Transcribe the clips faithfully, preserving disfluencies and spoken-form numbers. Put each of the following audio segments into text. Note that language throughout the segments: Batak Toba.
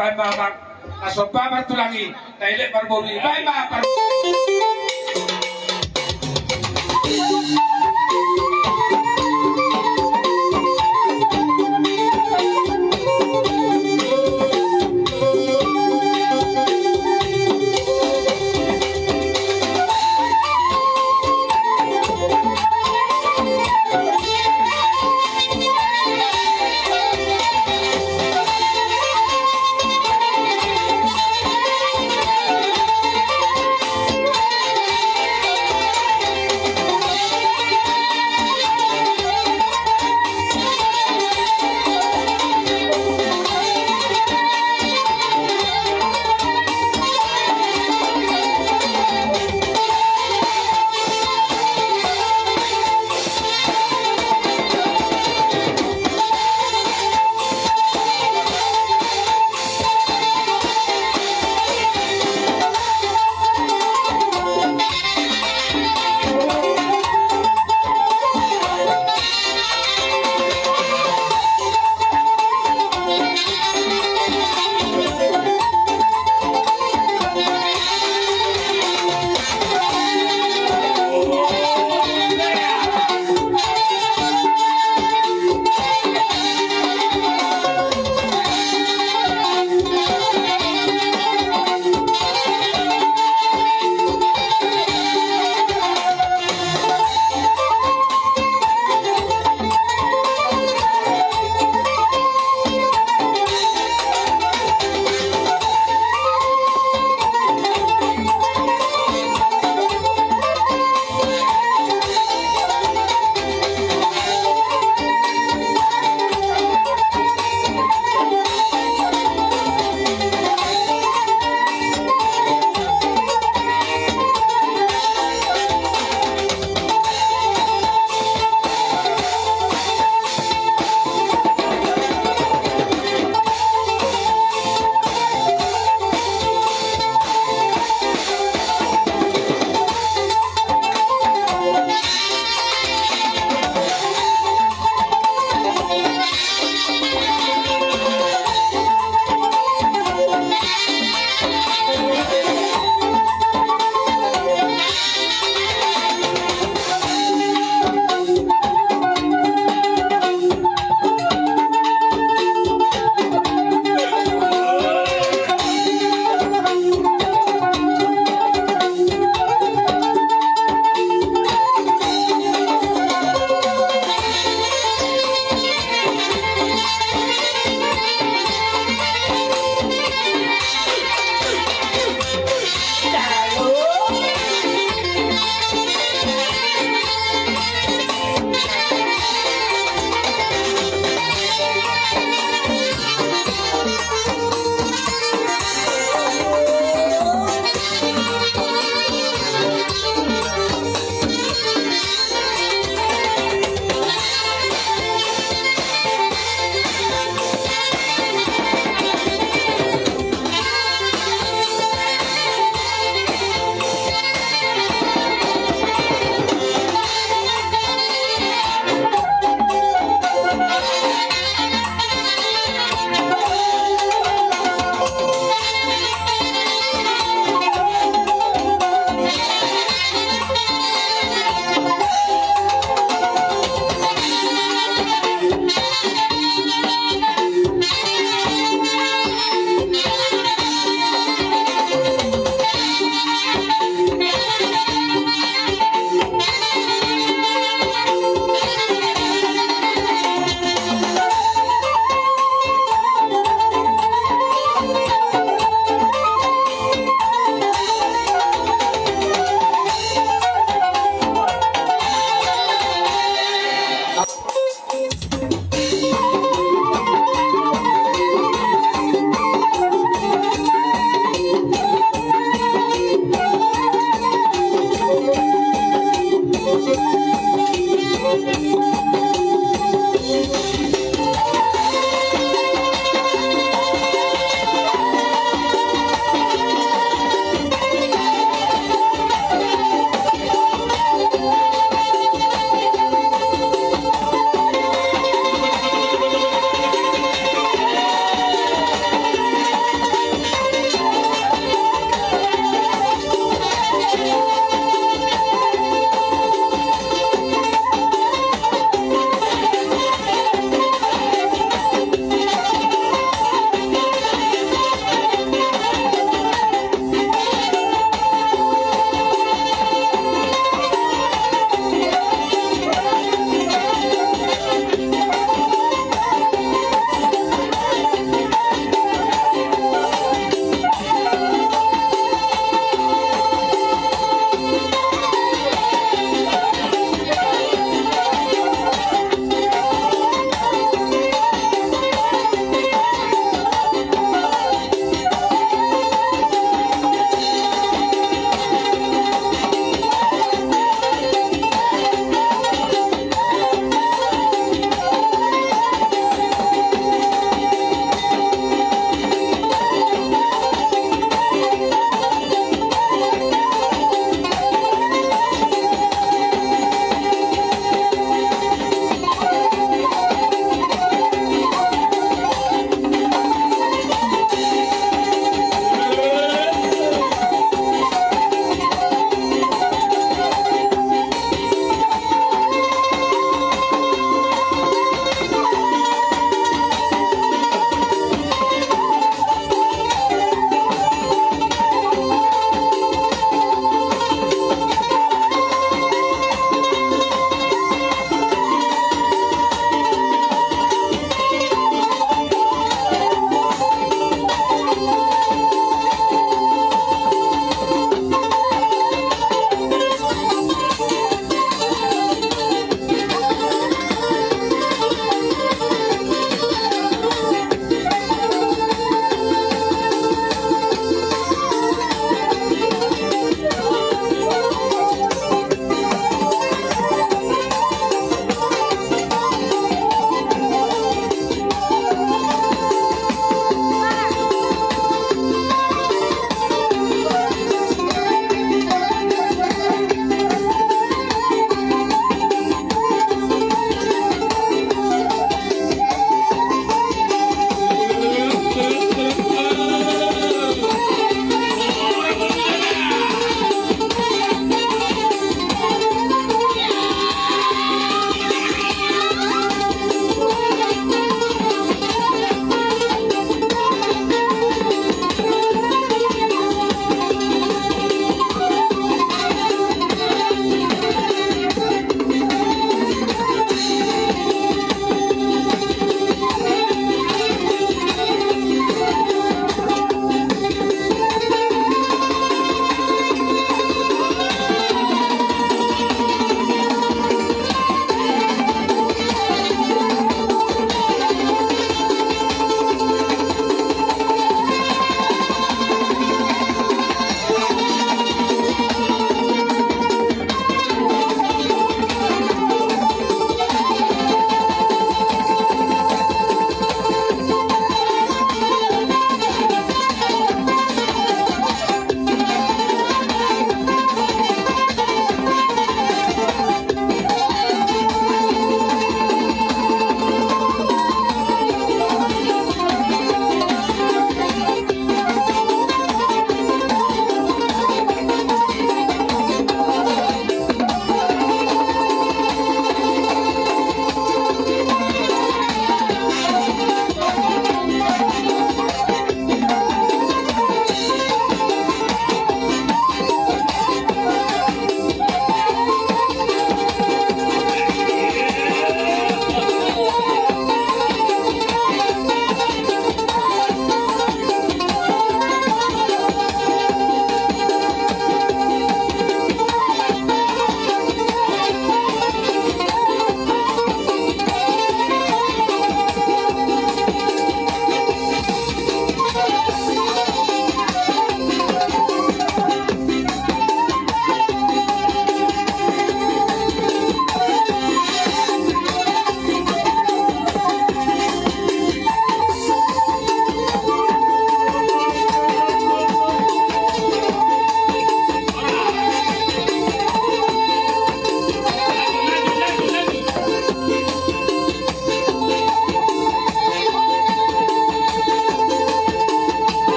Baen ma amang, na somba martulang i, na elek marboru i, baen ma par-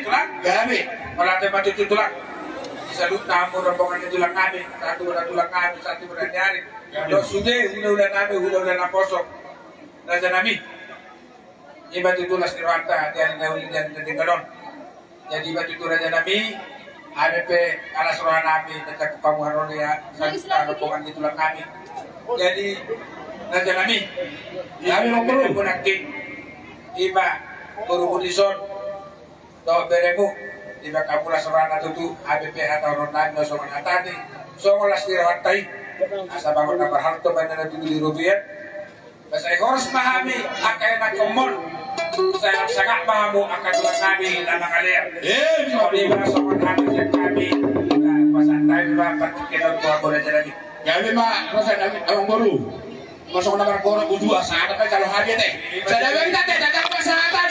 Tulang? Gabe. Mauliate ma tutu tulang. Saluhutna hamu rombongan ni tulang nami, sahat tu bona tulang nami, sahat tu bona ni ari. Dohot sude hulahula nami, hulahula naposo. Raja nami. Iba tutu las ni rohanta di ari na uli, di ari na denggan on. Jadi iba tutu raja nami, ari pe las roha nami, tetap pamuharon ia, saluhutna rombongan ni tulang nami. Jadi raja nami, nami mangkuru. Iba, boru Gudison. Dohot beremu, iba hamu las rohana tutu, hape pe hata on nami na songon hata ni, songon las ni rohanta i. Asa bagot na marhalto baen na tutu di robean. Sai horas ma hami angka ianakhonmon. Sai sangap ma hamu angka tulang nami na mangalean. Eh, songon i ma songon hami sian hami. Pasahat hami ma partingkian on tu hamu raja nami. Gabe ma raja nami, amangboru. Masuk na margorok ujua, sada pe jalo hami te. Sada pe kita te, sada pe sada.